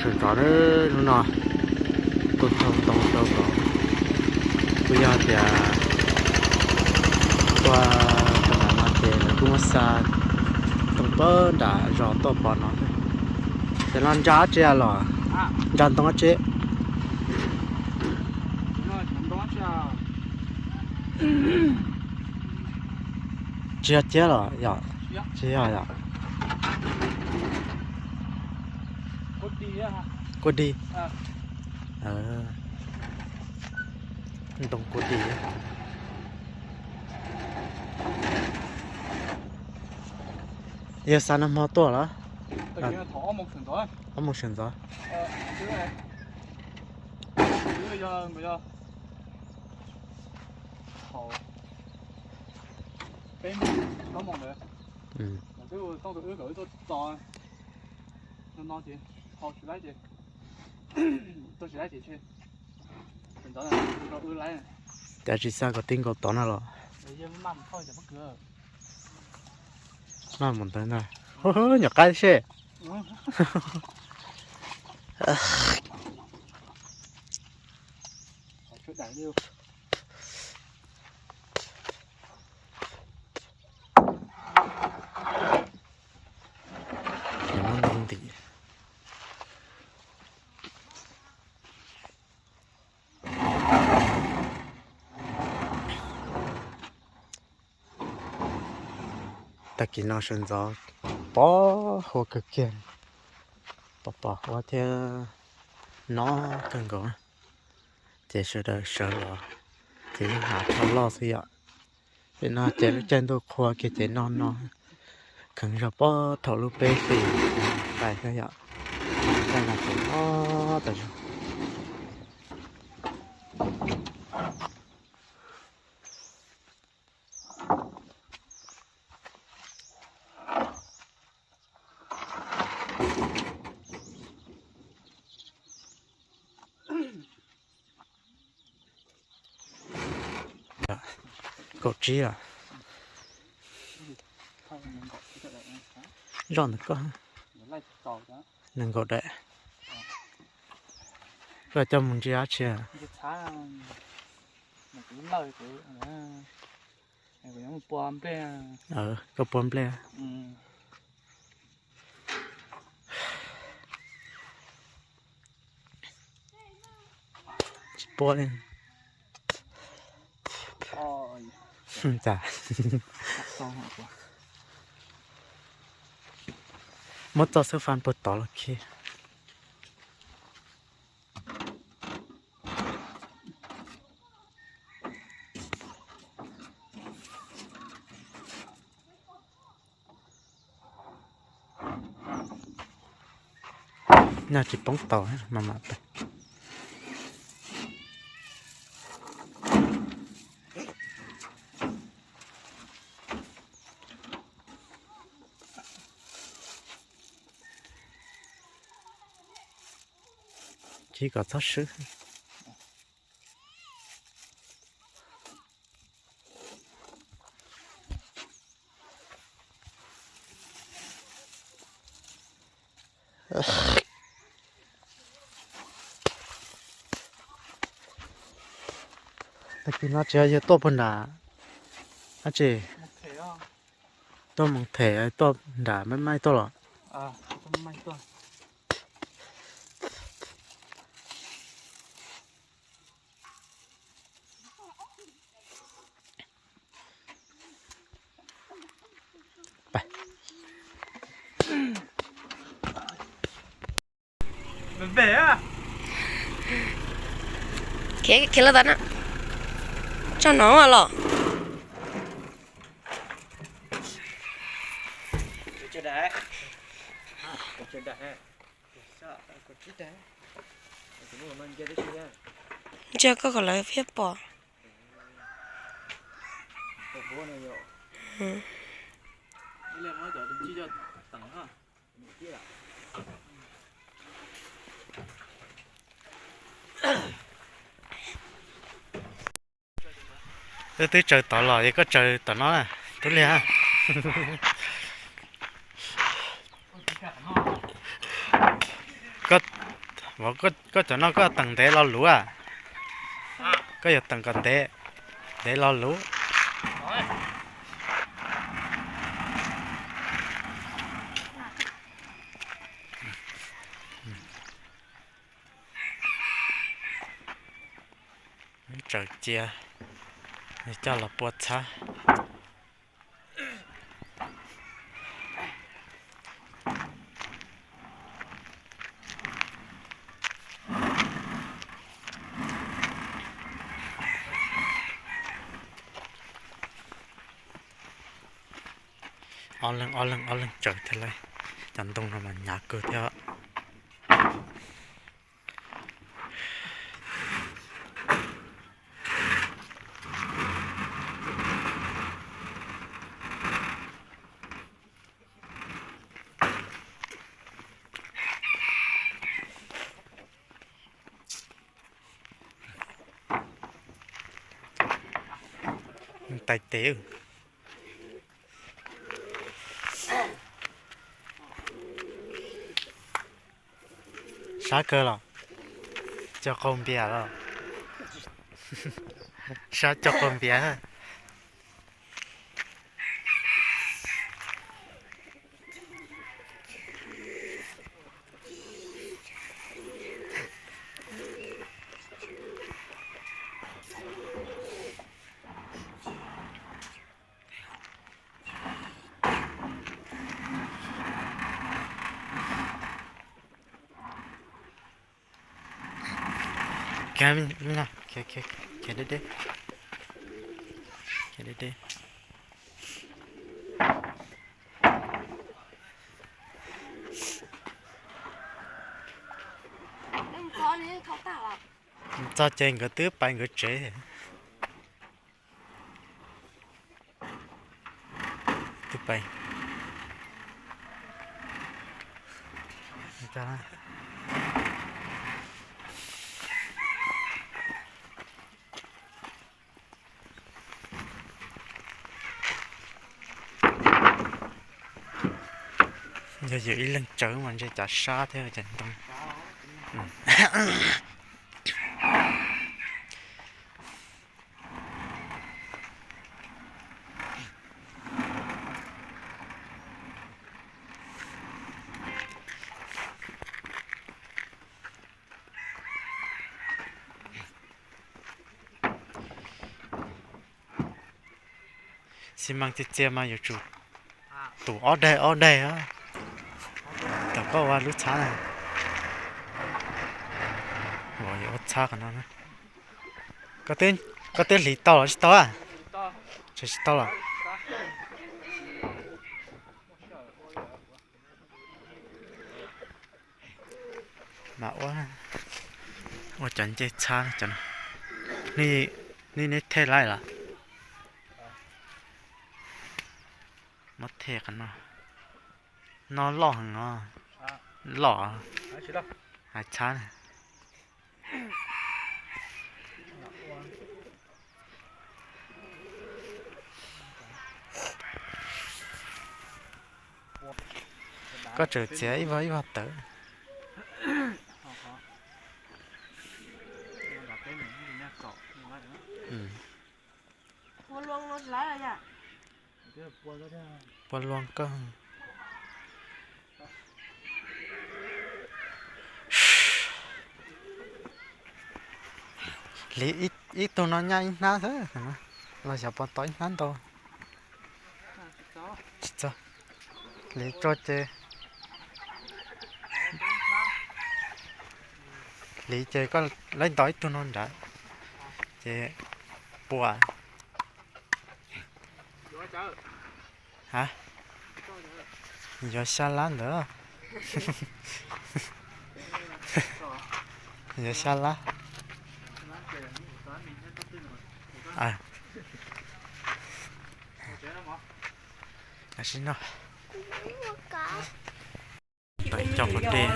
Sawv ntxov na, hnub no tuaj thauj ntoo rau kom kuj yog tias tua rau nram no ces lawv kuj muab xa ntoo puag nram zos tuaj pov no. Ces no ntsa dab tsi los? Ntsa ntoo dab tsi? Tsis yog ciab los yom? Tsis yog yom? Kuj dig. Ntoo kuj dig. Yog xa nag hmo tuaj los? Ob moos sawv ntxov. Cas tsis xa kom tib nkaus tod no los? Maj mus ntawd ntag. Nyuam qaib seb. Tag kis no sawv ntxov pos huab kawg kiag, pos pos huab thiab no kawg nkaus. Ces sawv daws sawv los ces yeej hnav tsho loj xwb yom. Pem no ces lub caij ntuj qhua kiag ces no no kheev zog pog thaum lub peb hlis nqaij xwb yom. Caij no ces no tas zog. Kaum tsib os. Zoj ntawm koj. Nees nkaum daim. Koj coj mus ntsia dab tsi? Koj pua nplej. Tsis pua li. Muab txoj xub fab puag tod los khi. Nyob tsis poob tau mas mam pais. Chib kom txhob swb. Tag kis no tsis yog tuaj puag nram dab tsi? Tuaj moos them tuaj nram maij maij tuaj los? Khiav los tas na. Tso no los. Ntsia koj kom lawv thiaj pom. Wb twb tsaws tod los es koj tsaws tom no, tub liag. Koj Koj cov no koj teem ntev lo lus a? Koj yuav teem kom ntev, ntev lo lus. Tsaws cia, coj los pua txhab. Ob leeg ob leeg ob leeg tsaws thiaj li, cov ntoo no mas hnyav kawg thiab. Tais tes. Sab kawg los? Cog qaug npias los? Sab cog qaug npias. Khiav deb deb, khiav deb deb. Txog ces nkawd twb pais nkawd tsev. Twb pais. Yog yus ib leeg tsawv mas ntshe cas sab thiab cas ntoo. Xi mas txias txias mas yuav tsum tus ob daig ob daig thaum koj ua lub txhab na. Yuav ua txhab qhov no. Koj twb hliv tau los tsis tau a? Tsis tau los. Mas ua, ua cov ncej txhab cov no. Nej, nej thej laib los? Muab thej qhov no. No loj heev os. Loj. Hais txhab na. Koj tseem txiav ib vog ib vog tawv. Pua luaj koj. Hliv ib tug no nyaj ib hnab xwb, los xyov puas tau ib hnab ntau. Tsis txog. Hliv tso ces, hliv ces koj laib nto ib tug no nrad ces pua. Ha, yuav xya lab ntawd. Yuav xya lab. Tam sim no tawm cov pov dej.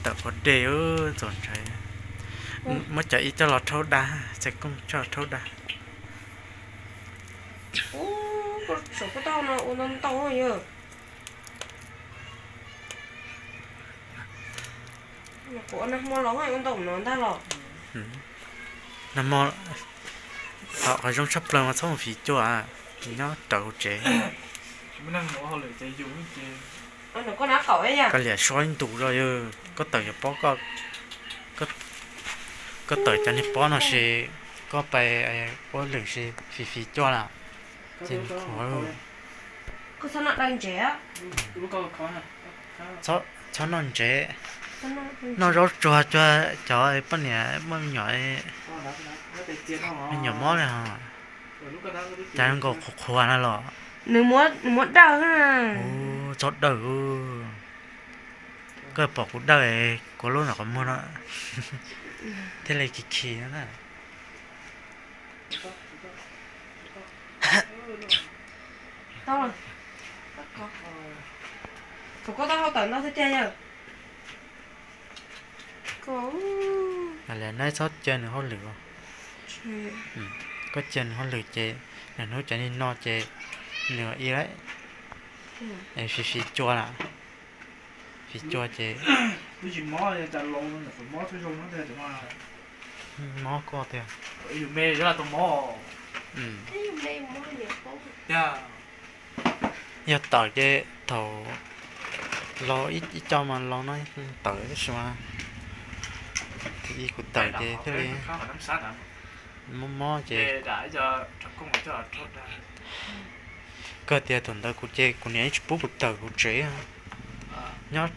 Tawm pov dej, txaus ntshai. Muab cov ib coj los rhaub da, txhais kooj coj los rhaub da. Saum kuj tau no ua ntau ntau yog. Kuv ua nag hmo los ua ntau no ntag los. Nag hmo, thaum qhov zoo tshaj plaws mas txhob mus fiv cua, nyob rawv hauv tsev. Koj liam so ib ntus zog, koj tawm cov pob, koj tawm cov niag pob no ces koj pais ua lwm si, fiv fiv cua na, ces qhuav. Txhob noj ntsev, noj zaub tsuag cuag cov poj niam muaj me nyuam, me nyuam mob li ho, cas nkaus qhuav qhuav na los. Nws muab dawj na. Txhob dawj. Koj pom kuv dawj, kuv lub ntawm qhov muag no thiaj li khi khi no na. Thaum koj taub hau tawm ntau thiab tiag yawg. Neb txhob cia nws hauj lwm. Koj cia nws hauj lwm ces nws hnub cov niag no ces nws ua ib lawm, es fiv fiv cua lawm. Fiv cua ces mob koj tiag. Yog tawm ces thaum laus ib co mas laus no tawm tab sis mas, thaum ub kuv tawm ces thiaj li mob mob ces. Koj tias thaum ntawd kuv ces kuv niam yeej tsis pub kuv tawm kuv tsev, nyob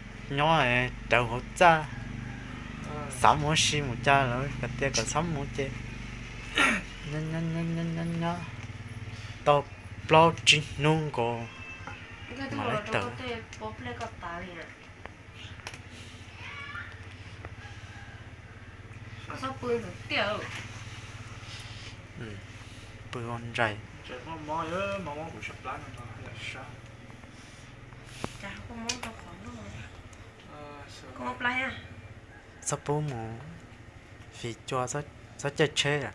rawv hauv txaj, xav mus ua si mus cas lawv kom tias kom txhob mus ces nyob nyob nyob nyob tau plaub tsib hnub nkaus mas lawv tawm. Pw ua ntsais. Txhob pub mus fiv cua, txhob caij tsheb,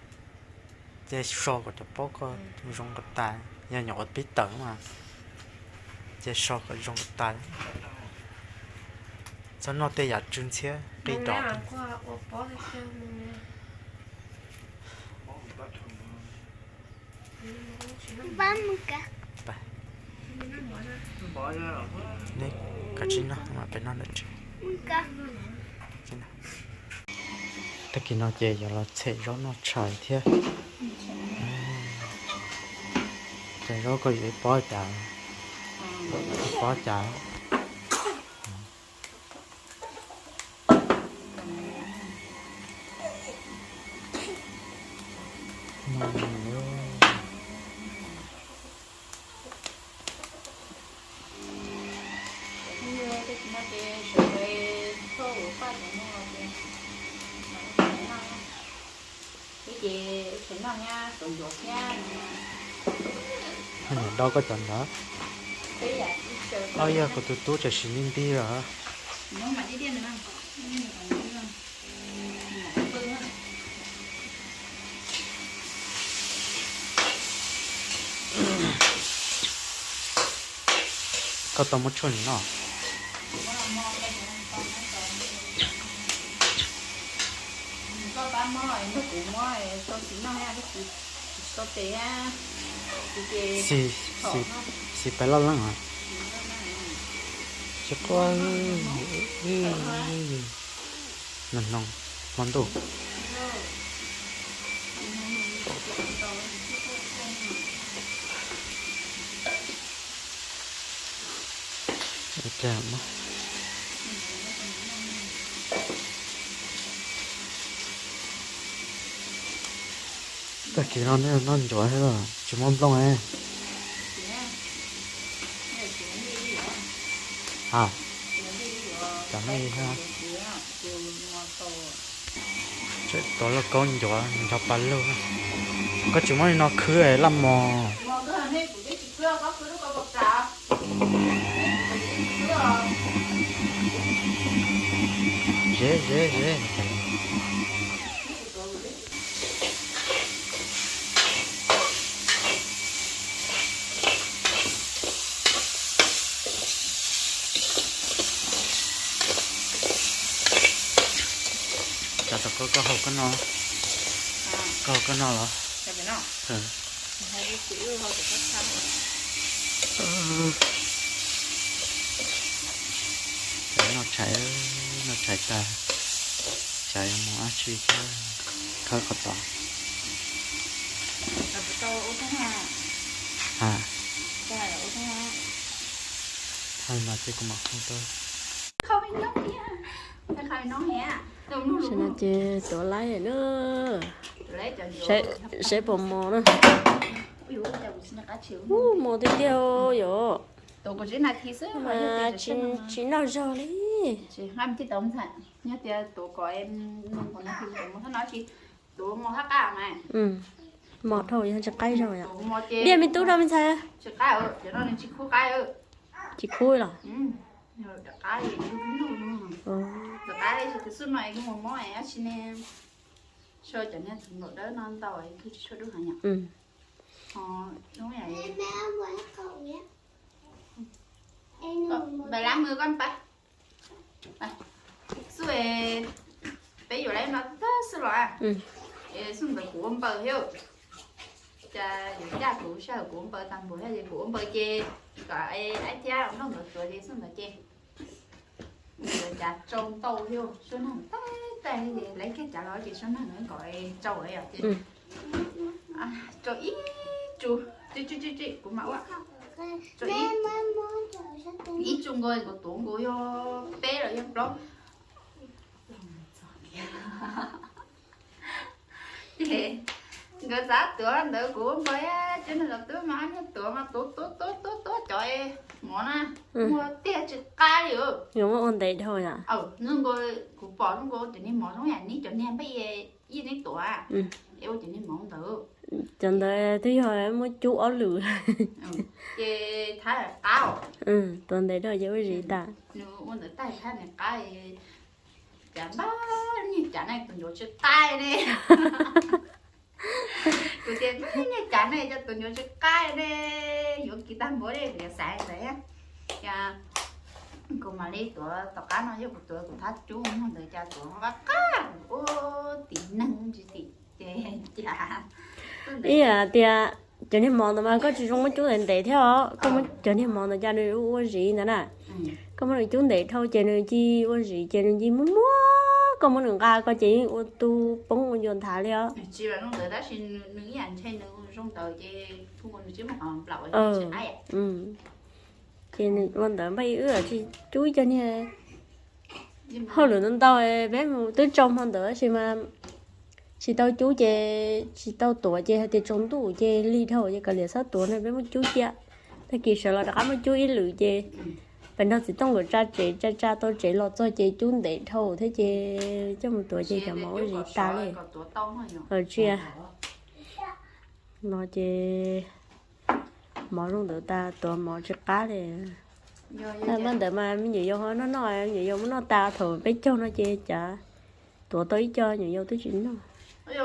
ces so kom cov pob koj zoo kom tas, yog nyuam qhuav pib tawm mas ces so kom zoo kom tas. Txhob noj tej yam tsw ntxhiab qij dos. Neb kav tsij noj, peb noj ntawm tsev. Tag kis no ces yuav los txhem zaub noj tshais thiab. Txhem zaub koj yuav ib pob cas? Ib pob cas? Niam do koj cov ntawd. Ob yog kuv tus tub tseem sim nti nti lawm. Koj tau muab tshuaj nim no. Xis, xis pais loj leej os. Tsis quaj. Nws hnoos hmo ntuj. Tag kis no neb noj ncuav thiab los tsis muaj nplooj ne? A, cov nej tseem tuav lauj kaub ncuav nrog pa lug. Koj tsis muab li no khwb laj mos. Ze ze ze. Tau koj, koj hau koj no, koj hau koj no los? Noj tshais, noj tshais tas, tshais mus ab tsi thiab, khawb qhov tod. Ha, thaij mas ces kuv mam hu rau. Tam no ces tuav laib na, saib puas mos na. Ub, mos tiag tiag yom. Tsis noj zog li. Mos dhau yog tsis qaib zog. Diaj me tub rau me ntxhais. Tsis khub los? Xub, peb yuav lawm no tag xwb los? Xub ntawd kuv ua npaws thiab. Cas yuav caj kuv sij hawm kuv ua npaws tag npaum thiab ces kuv ua npaws ces kom aib thiab noj ntawd tuav ces xub ntawd ces yuav cav tsau ntau thiab, suab nag tag tag ces lawv kiag cav los ces suab nag kom tsau yom ces tsau ib tsu, kuv mam ua tsau ib tsu nkaus, kuv tuav nkaus yog peb los yog plaub. Ces nkawd xav tuav ntawd kuv ua npaws, ces nws los twb mas niag tuav mas tuav tuav tuav tuav tuav cov mov na, muaj tiag tsis qab li. Yuav muab ua ntev dhau yom? Kuv pom zoo nkaus cov niag mov zoo yam neb cov niag npaj ib neb tuav, es ua cov niag mov ntawd. Cov ntawd twb yog muab cub ob lwm. Ces thab qab. Tuav ntev dhau ces ua zis tas. Nws ua ntawd tag thab nws qab. Cas npaj niag cav na tus ncuav tsis qaib ne. Kuv tias npaj niag cav na cov tus ncuav tsis qaib ne, yuav kiv tag npaum li kuv yuav xav ntawd. Kuv mam li tuav tom qab no, yog kuv tuav kuv thab cub ntawd cas tuav qab qab ua tim neeg tsis tim ces cas. Ib yam tias cov niag mov ntawd mas koj tsis zoo muab cub ntev ntev thiab os, koj muab cov niag mov ntawd cas nws ua zis ntawd na. Koj muab nws cub ntev dhau ces nws cia ua zis ces nws cia muag muag, koj muab nws nqa koj ces yeej ua tu poob ua ncua nthav li os. Ces nws ua ntawd npaj ib wb tsis cub ib co niag. Hauj lwm ntau ntau peb mus twb tsau hmo ntawd tab sis mas tsis tau cub ces tsis tau tuav ces hais tias tsaus ntuj ces lig dhau ces kav liam txhob tuav na, peb muab cub cia. Tag kis sawv los rov qab muab cub ib lwm ces pem nrog txiv tooj nkawd tsa tsev, tsa tsa tau tsev los txog ces cub ntev dhau thiab ces coj mus tuav ces cov mov ua zis tas li. Tsia no ces mov zoo ntawd tas tuav mov tsis qab li. Npaj ntawd mas me nyuam yaus ho noj noj, me nyuam yaus muab noj tas thaum peb caug no ces cas tuav tau ib co nyuam yaus twb tsis noj. Tus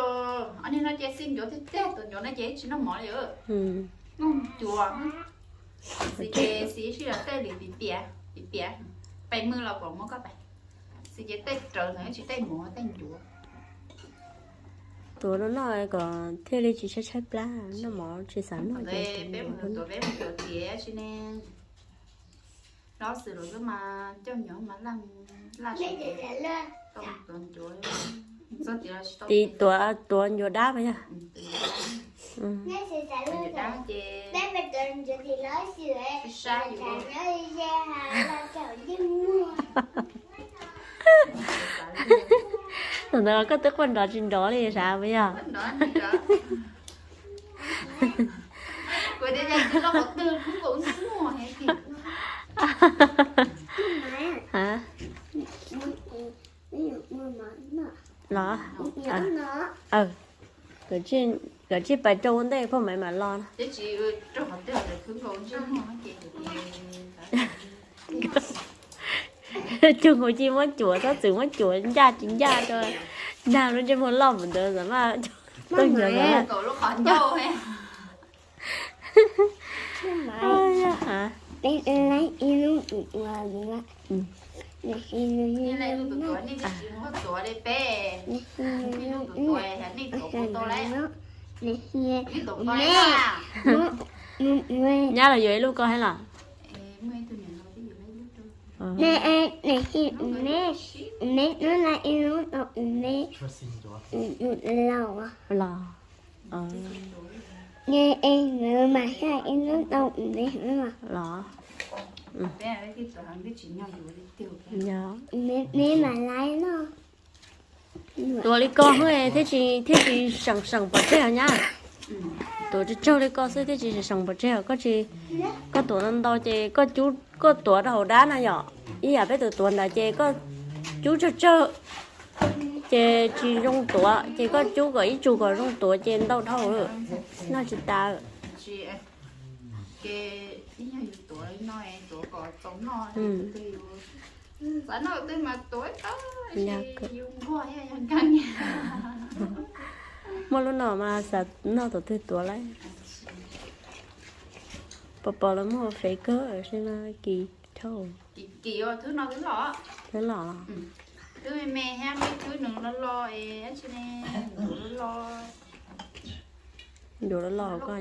ncuav no ces tsis noj mov li. Noj cuav. Xis ces xis sij los tej li piam piam, piam piam, pais mwj los kom muab koj pais. Xis ces tej raws ntawd tsis tej mov tej ncuav. Tuav no noj kom thiaj li tsis tshaib tshaib plab, noj mov tsis xav noj ces peb mus tuav, peb mus tuav tiav tsis ne. Hlob xwm los xwb mas coj ncuav mas laj, laj tau tuav ncuav. Txog tiav los tsis tau. Tiv tuav, tuav ncuav dab mas yog. Ces sab ntawd koj twb quaj nrov tsis nrov li sav mas yog. Los, kawm tsij pais rau ua ntej phoj maiv mam los. Cuag nkaus cia muab cuav, txhob txwm muab cuav ncaj tsis ncaj rau nag lub ntsej muag loj mus ntawd ntag mas. Tuaj ncuav ntawd. Nyab los yuav ib lub koj thiab los? Los. Los. Tuav li koj xwb thiaj tsis, thiaj tsis seem seem pov tseg os nyab. Tuav tsaug tsaug li koj xwb thiaj tsis seem seem pov tseg os. Koj tsis, koj tuav ntau ntau ces koj cub, koj tuav rau hauv dab na yom. Ib yam peb tus tuav ntawd ces koj cub tsawg tsawg ces tsis zoo tuav, ces koj cub kom ib tsug kom zoo tuav ces ntau dhau lawm, noj tsis tas. Muaj lub no mas xav noj tus twg tuav lawm. Pos pos los muaj fev kawg, seb no kis dhau. Thwb los los. Ncuav los los koj.